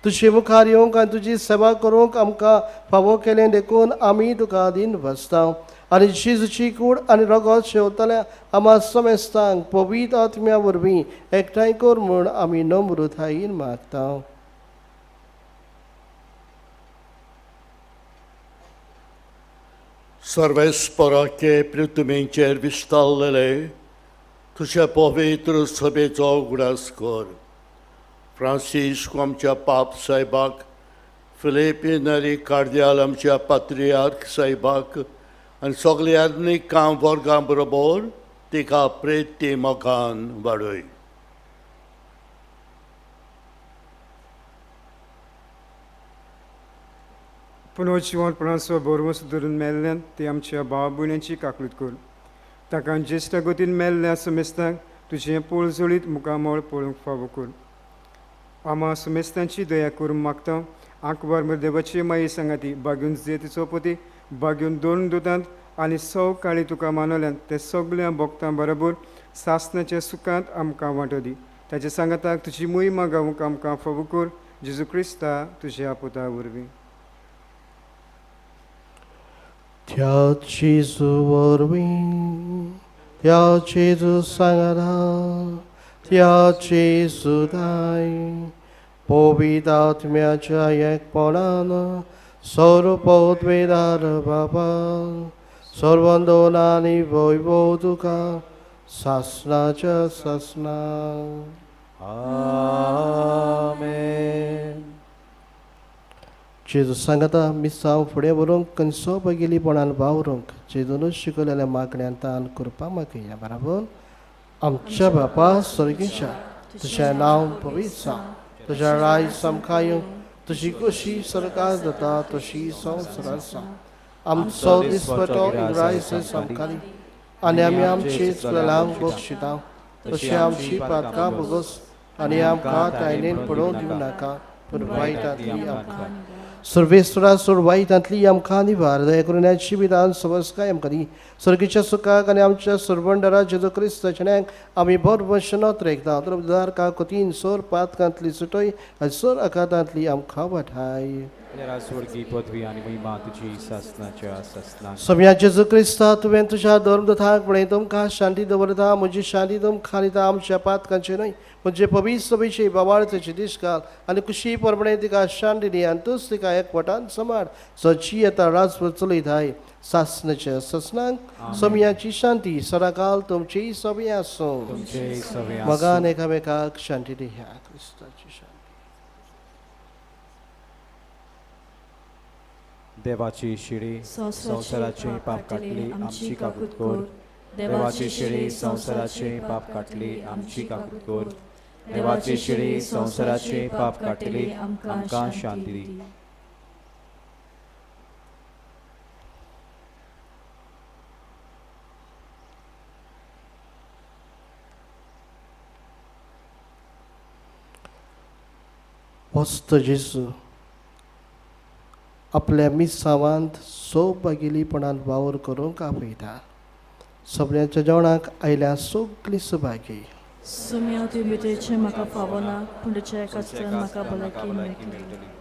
तुजे मुखार येवंक आनी तुजी सेवा करूंक आमकां फावो केलें देखून आमी तुका दीन बसता आनी जेजूची कूड आनी रगत शेवतल्या आमा समेस्तांक पवित्र आत्म्या वरवीं एकठांय कर म्हूण आमी नम्रतायेन मागता. सर्वेस्पराचे पृथ्वीचेर विस्तारलेले तुज्या पवित्र सभेचो उगडास कर. फ्रांसिस्क आमच्या पाप साहेबाक, फिलिपिनरी कार्दियाल आमच्या पात्रियार्क साहेबाक आनी सगल्या काम वर्गां बरोबर तिका प्रेती मोगान वाडय. पुनर्जीवनपणाचो भरवंस धरून मेल्ल्यान ती आमच्या भाव भयणांची काकूत कर. ताका ज्येश्ठ गतीन मेल्ल्या समेस्तांक तुजें पोळजोळीत मुखामळ पळोवंक फावो कर. आमा समेस्तांची दया करूंक मागता. आंकवार देवाची माई सांगाती बागून जेतीचो पती बागून दोन दुतांत आनी सव काळी तुका मानवल्यान ते सगल्या भक्तां बरोबर सासणाच्या सुखांत आमकां वांटो दी. ताच्या सांगाताक तुजी मोहिमा गावूंक आमकां फावो कर. जेजू क्रिस्ता तुज्या पुता वरवीं. त्या जेजू वरवीं, त्या जेजू सांगाता, त्या जेजू दाय पवित्र आत्म्याच्या एकपणान सर्वपवित्र बाबा सर्वंदोनानी वैभव तुका सासणाच्या सासणा. आमेन. जेजू सांगता मिसांव फुडें व्हरूंक आनी सोबगेलीपणान वावरूंक जेजूनच शिकयलेल्या मागण्यान तान करपा मागया. बराबर. आमच्या बापा स्वर्गीच्या, तुजें नांव पवित्र जावं, तुजें राज सामकां येवं, तुजी कशी सरकार जाता तशी संवसारांत जावं. आमचो दिसपटो इंग्रायस सामकारी आनी आमी आमची चलयांक बक्षिता तशी आमची पातकां भोगस आनी आमकां तायनेन पडोवंक दिवं नाका, पूण वायटांतली आमकां सर्वेस्वरा सोड वायटांतली आमकां निवार. दया करून ह्या जिवितान समजकाय आमकां दी. सर्गीच्या सुखाक आनी आमच्या सरवंडरा जेजू क्रिस्ताच्या आमी भरवंश नोत रेखता दार का कोतीन सोर पातकांतली सुटय आनी सोर आघातांतली आमकां वाठाय. स्वर्गी पदवी आनी महिमा तुजी सासणाच्या सासणाक. सोम्या जेजू क्रिस्ता, तुवें तुज्या धर्मदूतांक म्हळें, तुमकां शांती दवरता, म्हजी शांती तुमकां दिता, आमच्या पातकांचे न्हय म्हणजे पवित्र सभेची बाबाळतेची दिसकाल आनी कुशी प्रमाणे तिका शांती दी आनी तूच तिका एकवटान सांबाळ सची येता राजभर चलयताय सासणाच्या सासणाक. सोम्याची शांती सदाकाल तुमची सवी आसूं. तुमचेय सवे आसूं. मगान एकामेकाक शांती दी. ह्या क्रिस्ताची शांती. देवाची शिडी संवसाराचे पाप काटली आमची काकूत कर. देवाची शिडी संवसाराचे पाप काटली आमची काकूत कर. देवाची शिडी संवसाराचे पाप काटली आमकां शांती दी. वस्त जेजू आपल्या मिसावांत सौभागेलीपणान वावर करूंक आपयता. सगळ्यांच्या जेवणाक आयल्या सगळीं सभागी. सुम्या तुवें भितरचें म्हाका फावना, पूण तुज्या एका उतरान म्हाका भलायकी मेळटली.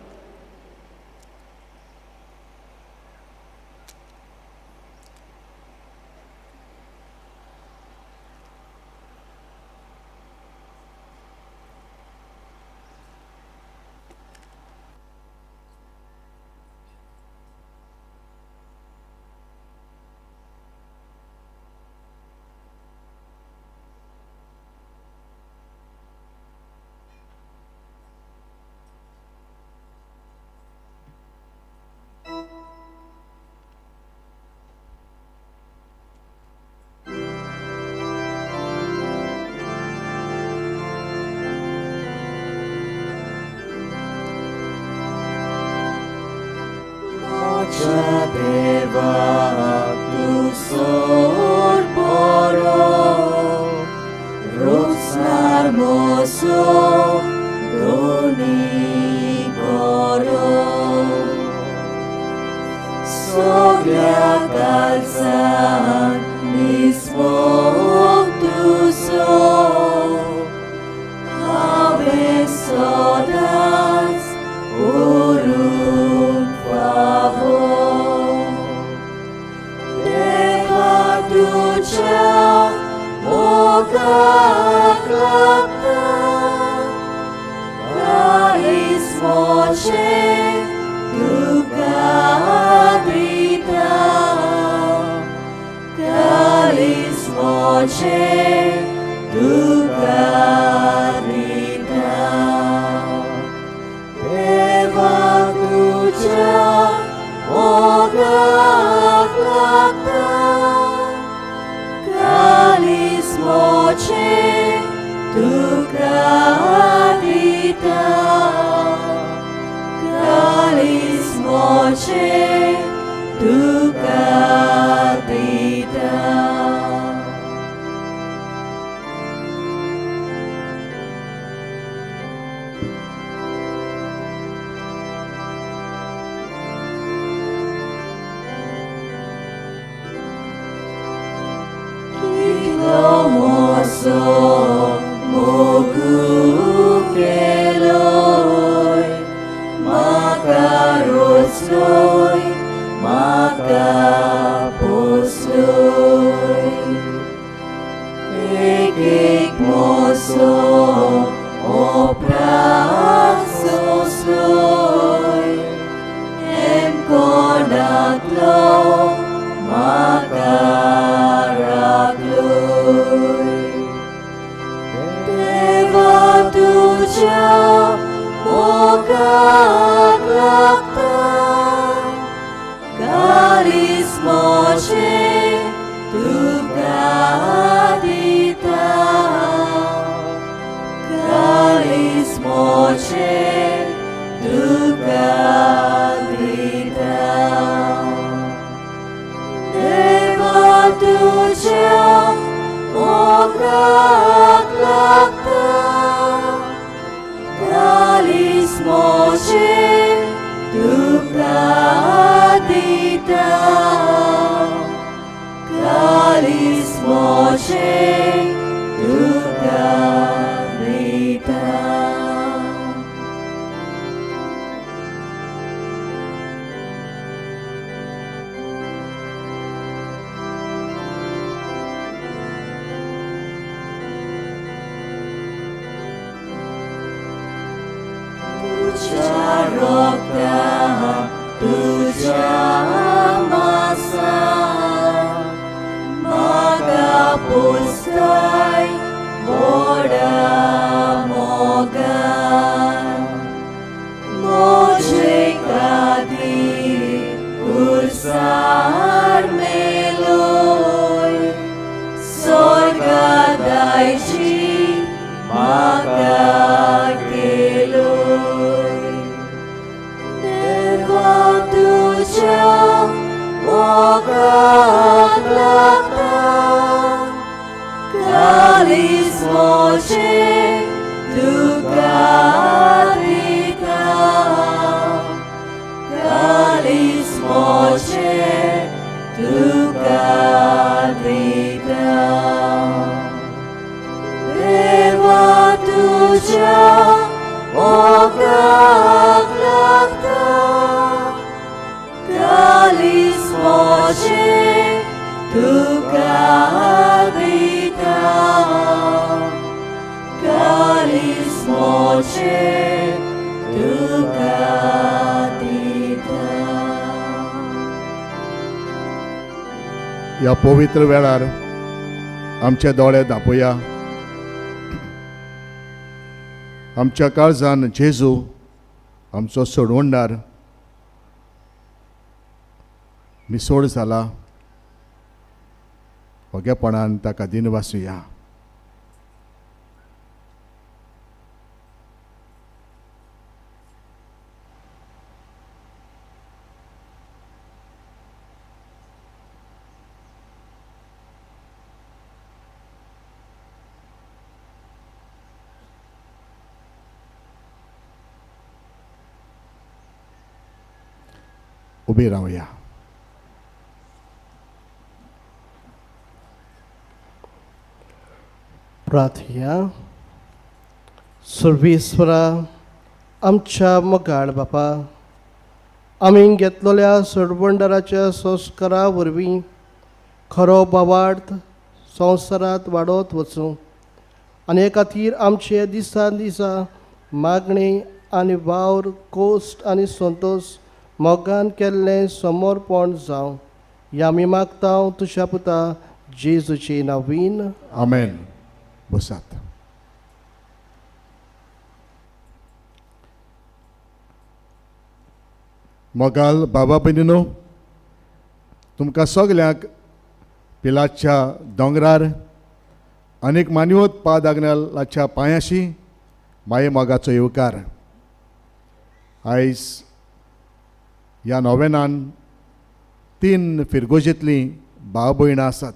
Tuka dita. तुज्या मोगाक लागता कालीस म्हजें तुका दिता कालीस म्हजें तुका दिता. ह्या पवित्र वेळार आमचे दोळे दापोया. आमच्या काळजान जेजू आमचो सोडवणदार मिसोड जाला. ओगेपणान ताका दिनवासुया. उबी रावया. प्रार्थया. सर्वेस्वरा आमच्या मोगाळ बापा, आमी घेतलेल्या सोडवणदाराच्या संस्कारा वरवीं खरो भावार्थ संवसारांत वाडत वचूं आनी हे खातीर आमचे दिसान दिसा मागणी आनी वावर कोश्ट आनी संतोश मोगान केल्लें समर्पण जावं ह्या आमी मागता तुज्या पुता जेजूचे नांवान. आमेन. बसात. मोगाल बाबा भयणीनो, तुमकां सगल्यांक पिलाच्या दोंगरार आनीक मान्यवत पाद आग्नेलाच्या पांयाशी माये मोगाचो येवकार. आयज ह्या नोवेनान 3 फिरगोजेंतलीं भाव भयणां आसात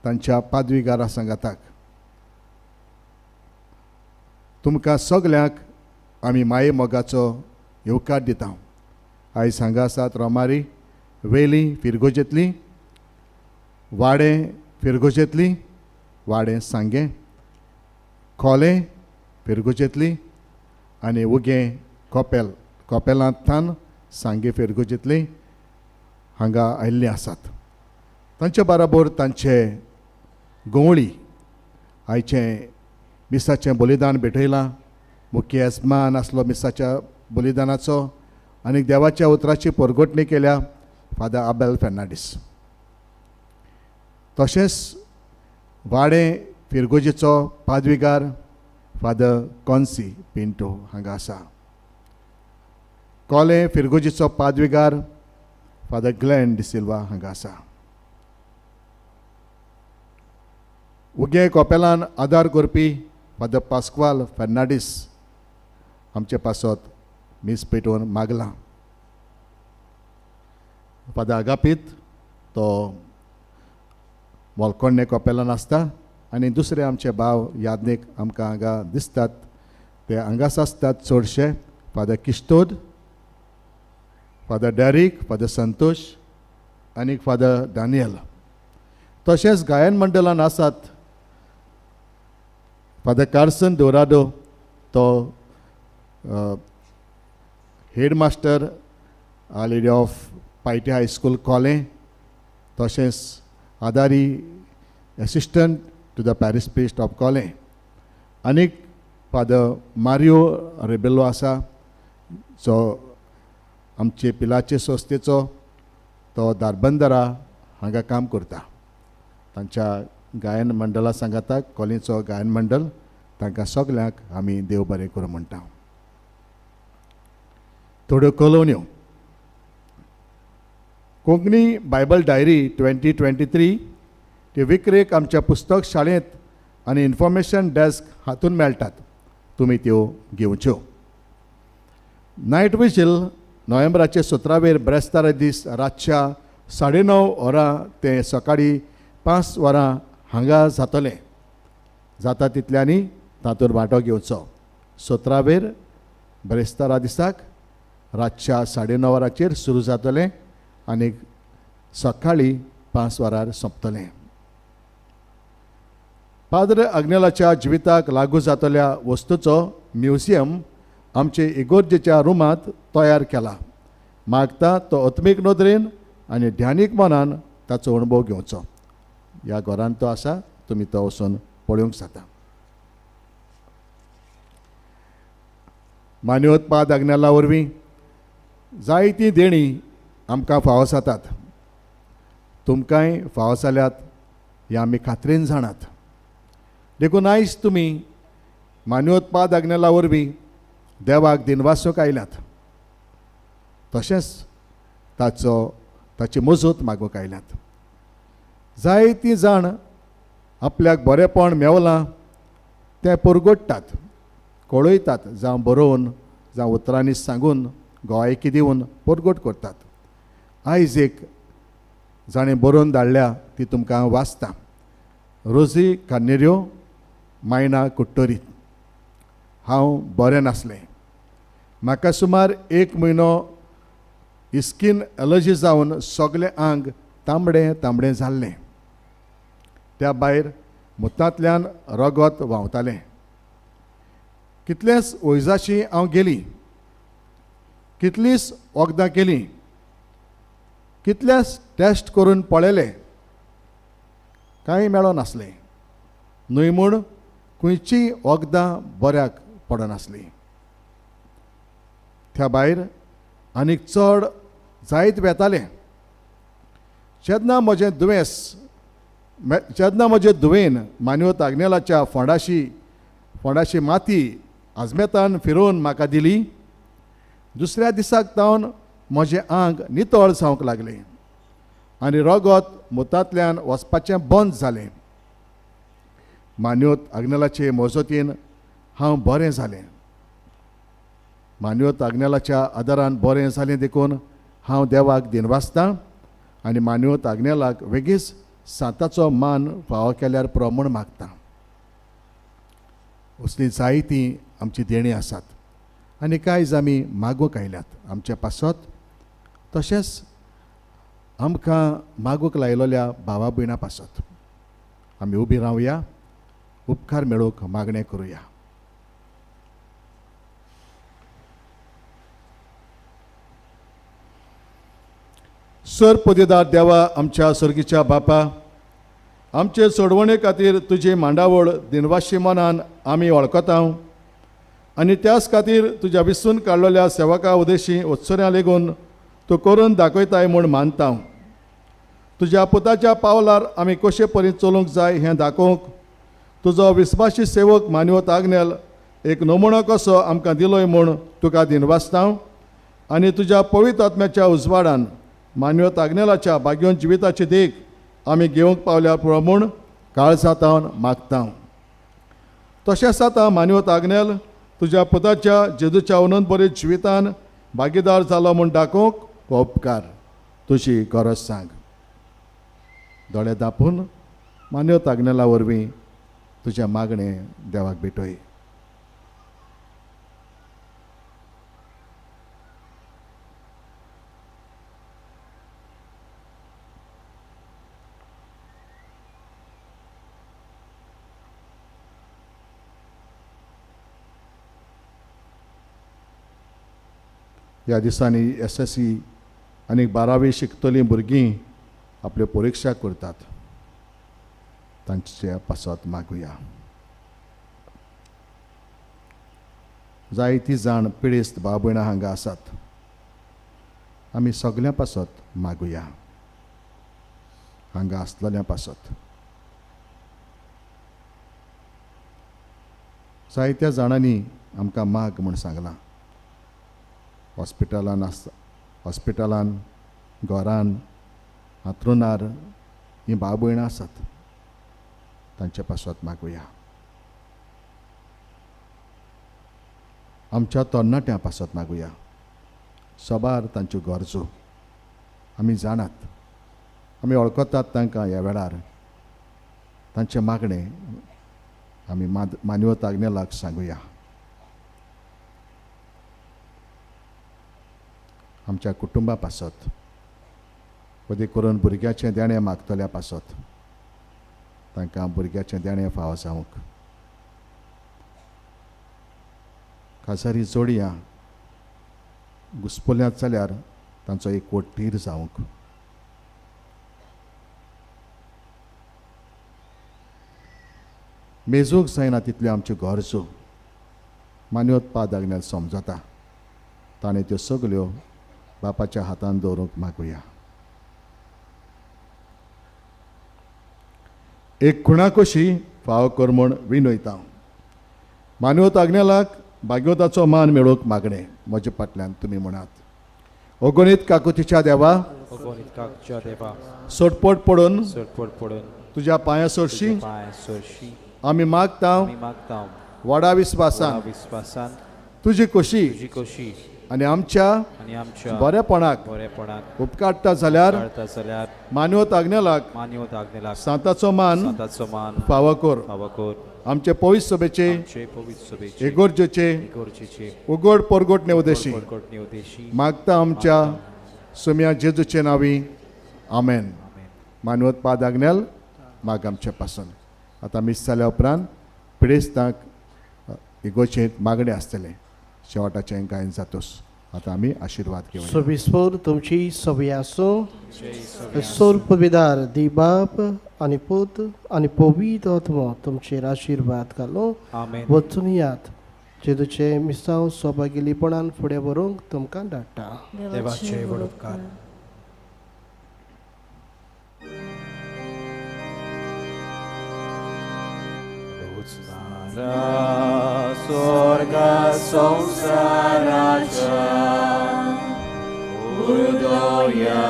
तांच्या पादवीगारा सांगाताक. तुमकां सगल्यांक आमी माये मोगाचो येवकार दिता. आयज हांगा आसात रोमारी वेली फिरगोजेंतली, वाडें फिरगोजेंतली, वाडें सांगें, खोलें फिरगोजेंतली आनी उगें कोपेल, कोपेलांतल्यान सांगें फिरगोजेंतली हांगा आयिल्लीं आसात. तांचे बराबर तांचे गवळी आयचें मिसाचें बलिदान भेटयलां. मुख्य येजमान आसलो मिसाच्या बलिदानाचो आनी देवाच्या उतराची परगटणी केल्या फादर आबेल फेर्नांडीस. तशेंच वाडें फिरगोजेचो पादविगार फादर कॉन्सी पिंटो हांगा आसा. कोलें फिरगोजेचो पादविगार फादर ग्लॅन डिसिल्वा हांगा आसा. उगें कोपेलान आदार करपी फादर पास्क्वाल फेर्नांडीस आमचे पासत मीस पेटोवन मागलां. फादर आगापीत तो मोलकोण्णे कोपेलान आसता आनी दुसरे आमचे भाव यादनीक आमकां हांगा दिसतात, ते हांगाच आसतात चडशे. Father Kistod, father Derek, father Santosh आनी फादर दानियल. तशेंच गायन मंडळान आसात फादर कार्सन दोरादो, तो head master Our Lady of Piety High School Collem, तशेंच आदारी assistant to the parish priest of Collem. आनीक फादर मारियो रेबेलो आसा जो आमचे पिलाचे संस्थेचो, तो दारबंदरा हांगा काम करता. तांच्या गायन मंडळा सांगाता कॉलेजचो गायन मंडळ, तांकां सगल्यांक आमी देव बरें करूं म्हणटा. थोड्यो कलोन्यो. कोंकणी बायबल डायरी 2023 ती विक्रेक आमच्या पुस्तक शाळेंत आनी इन्फॉर्मेशन डेस्क हातून मेळटात, तुमी त्यो घेवच्यो. नायट विजील नोव्हेंबराचे 17वेर ब्रेस्तारा दीस रातच्या 9:30 वरां ते सकाळीं 5 वरां हांगा जातलें. जाता तितल्यांनी तातूंत वांटो घेवचो. 17वेर ब्रेस्तारा दिसाक रातच्या 9:30 वरांचेर सुरू जातलें आनी सकाळीं 5 वरार सोंपतलें. पाद्र आग्नेलाच्या जिविताक लागू जातल्या वस्तूचो म्युझियम आमचे इगोर्जेच्या रुमांत तयार केला. मागता तो आत्मीक नदरेन आनी ध्यानीक मनान ताचो अणभव घेवचो. ह्या घरांत तो आसा, तुमी तो वचून पळोवंक जाता. मान्योत्पाद आग्नेला वरवीं जायतीं देणीं आमकां फावो जातात. तुमकांय फावो जाल्यात हें आमी खात्रेन जाणात. देखून आयज तुमी मान्योत्पाद आग्नेला वरवीं देवाक दिनवासूंक आयल्यात, तशेंच ताची मजत मागूंक आयल्यात. जायतीं जाण आपल्याक बरेंपण मेवलां तें परगट्टात, कळयतात, जावं बरोवन जावं उतरांनी सांगून गोवायकी दिवन परगट करतात. आयज एक जाणें बरोवन धाडल्या ती तुमकां हांव वाचतां. रोजी कार्नेरियो, मायणा कुट्टोरी. हांव बरें नासलें. म्हाका सुमार 1 म्हयनो स्कीन एलर्जी जावन सगळें आंग तांबडें तांबडें जाल्लें. त्या भायर मुतांतल्यान रगत व्हांवतालें. कितलेंच वैजाशी हांव गेली, कितलींच वखदां केलीं, कितलेच टेस्ट करून पळयले, कांय मेळनासलें. न्हय म्हूण खंयचीय वखदां बऱ्याक पडनासलीं. त्या भायर आनीक चड जायत वेतालें. जेन्ना म्हजें दुयेंस जेन्ना म्हजे धुवेन मान्योत आग्नेलाच्या फोंडाशी माती आजमेतान फिरोवन म्हाका दिली, दुसऱ्या दिसाक तावन म्हजें आंग नितळ जावंक लागलें आनी रगत मुतांतल्यान वचपाचें बंद जालें. मान्योत आग्नेलाचे मजतीन हांव बरें जालें. मान्योत आग्नेलाच्या आदारान बरें जालें देखून हांव देवाक दिनवासतां आनी मान्योत आग्नेलाक वेगीच सांताचो मान फावो केल्यार पुरो म्हूण मागता. असलीं जायतीं आमची देणीं आसात आनी कांय आमी मागूंक आयल्यात आमचे पासत, तशेंच आमकां मागूंक लायलेल्या भावा भयणां पासत. आमी उबी रावया, उपकार मेळोवंक मागणें करुया. सर पदेदार देवा, आमच्या सर्गीच्या बापा, आमचे सोडवणे खातीर तुजी मांडावळ दिनवाशी मनान आमी वळखता आनी त्याच खातीर तुज्या विसून काडलेल्या सेवका उदेशी उत्सर्या लेगून तूं करून दाखयताय म्हूण मानता. तुज्या पुताच्या पावलार आमी कशे परी चलूंक जाय हें दाखोवंक तुजो विस्वाशी सेवक मानवत आग्नेल एक नमुनो कसो आमकां दिलोय म्हूण तुका दिनवासता आनी तुज्या पवित्र आत्म्याच्या उजवाडान मानवत आग्नेलाच्या भाग्योन जिविताची देख आमी घेवंक पावल्यार पुरो म्हूण काळजांत मागता. तशेंच आतां मानवत आग्नेल तुज्या पुताच्या जेजूच्या अनंत बरे जिवितान भागीदार जालो म्हूण दाखोवंक हो उपकार तुजी गरज सांग. दोळे दापून मानवत आग्नेला वरवीं तुजें मागणें देवाक भेटय. ह्या दिसांनी SSC आनी 12वी शिकतलीं भुरगीं आपल्यो परिक्षा करतात, तांचे पासत मागुया. जायतीं जाण पिडेस्त भाव भयणां हांगा आसात, आमी सगल्यां पासत मागुया, हांगा आसलेल्या पासत. जायत्या जाणांनी आमकां माग म्हूण सांगलां. हॉस्पिटलान आसता, हॉस्पिटलान, घरान, हांतरुणार हीं भाव भयणां आसात, तांचे पासत मागुया. आमच्या तरणाट्यां पासत मागुया. सबार तांच्यो गरजो आमी जाणात, आमी वळखतात तांकां. ह्या वेळार तांचें मागणें आमी मानवत आग्नेलाक सांगुया. आमच्या कुटुंबा पासत, वदी करून भुरग्याचें देणें मागतल्या पासत, तांकां भुरग्याचें देणें फावो जावंक. काजारी जोडयां घुस्पल्यांत जाल्यार तांचो एकवट थीर जावंक. मेजूंक जायना तितल्यो आमच्यो गरजो मान्योत पाद समजता, ताणें त्यो सगल्यो बापाच्या हातान दवरूंक मागुया. एक खुणा कशी फाव कर म्हूण विनयता. मान्योत आग्नेलाक भाग्योताचो मान मेळोवंक मागणें म्हजे फाटल्यान तुमी म्हणात. अगणीत काकुतीच्या देवा, सोटपोट पडून तुज्या पांया सोरशी आमी मागता व्हडा विस्वासान तुजी खोशी आनी आमच्या बरेपणाक उपकारता जाल्यार मानवत आग्नेलाक सांताचो मान फावो कर. आमचे पवित्र सभेचे इगर्जेचे उगड परगट नेवदेशी मागता आमच्या सुम्या जेजूचे नांवी, आमेन. मानवत पाद आग्नेल माग आमचे पासून. आतां मीस जाल्या उपरांत पिडेस्तांक इगोर्जेंत मागणें आसतलें. शेवटाचें गायन जातोस. आतां आमी आशिर्वाद घेवया. सोबीस्पोर तुमची सवी आसूं. सोर पविदार दी बाप आनी पूत आनी पवित्र आत्मो तुमचेर आशिर्वाद घालूं. वचून यात जेजूचें मिसांव सौभाग्यलीपणान फुडें व्हरूंक तुमकां धाडटा. देवाचे व्हड उपकार. स्वर्गा संसाराच्या उदया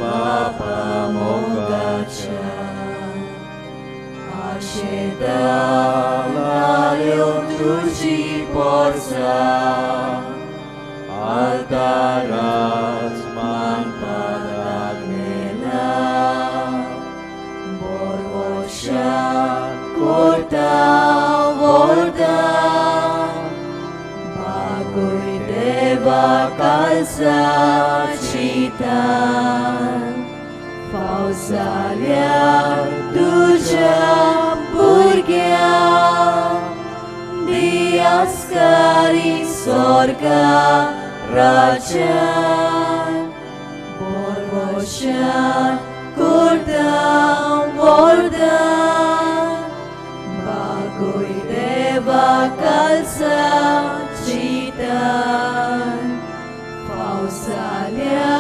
बापा मोगाच्या आशेता लायो तुजी पोरसा आल्ताराच मानपाक नेला बोरवशा कोरता वरदा बागोय देवा कालसा चितान फाव जाल्यार तुज्या भुरग्यांक दियास्कारी स्वर्गा राज्यान बोरवशान कोरता वरदा बागोय देवा कालसा चितान फाव जाल्यार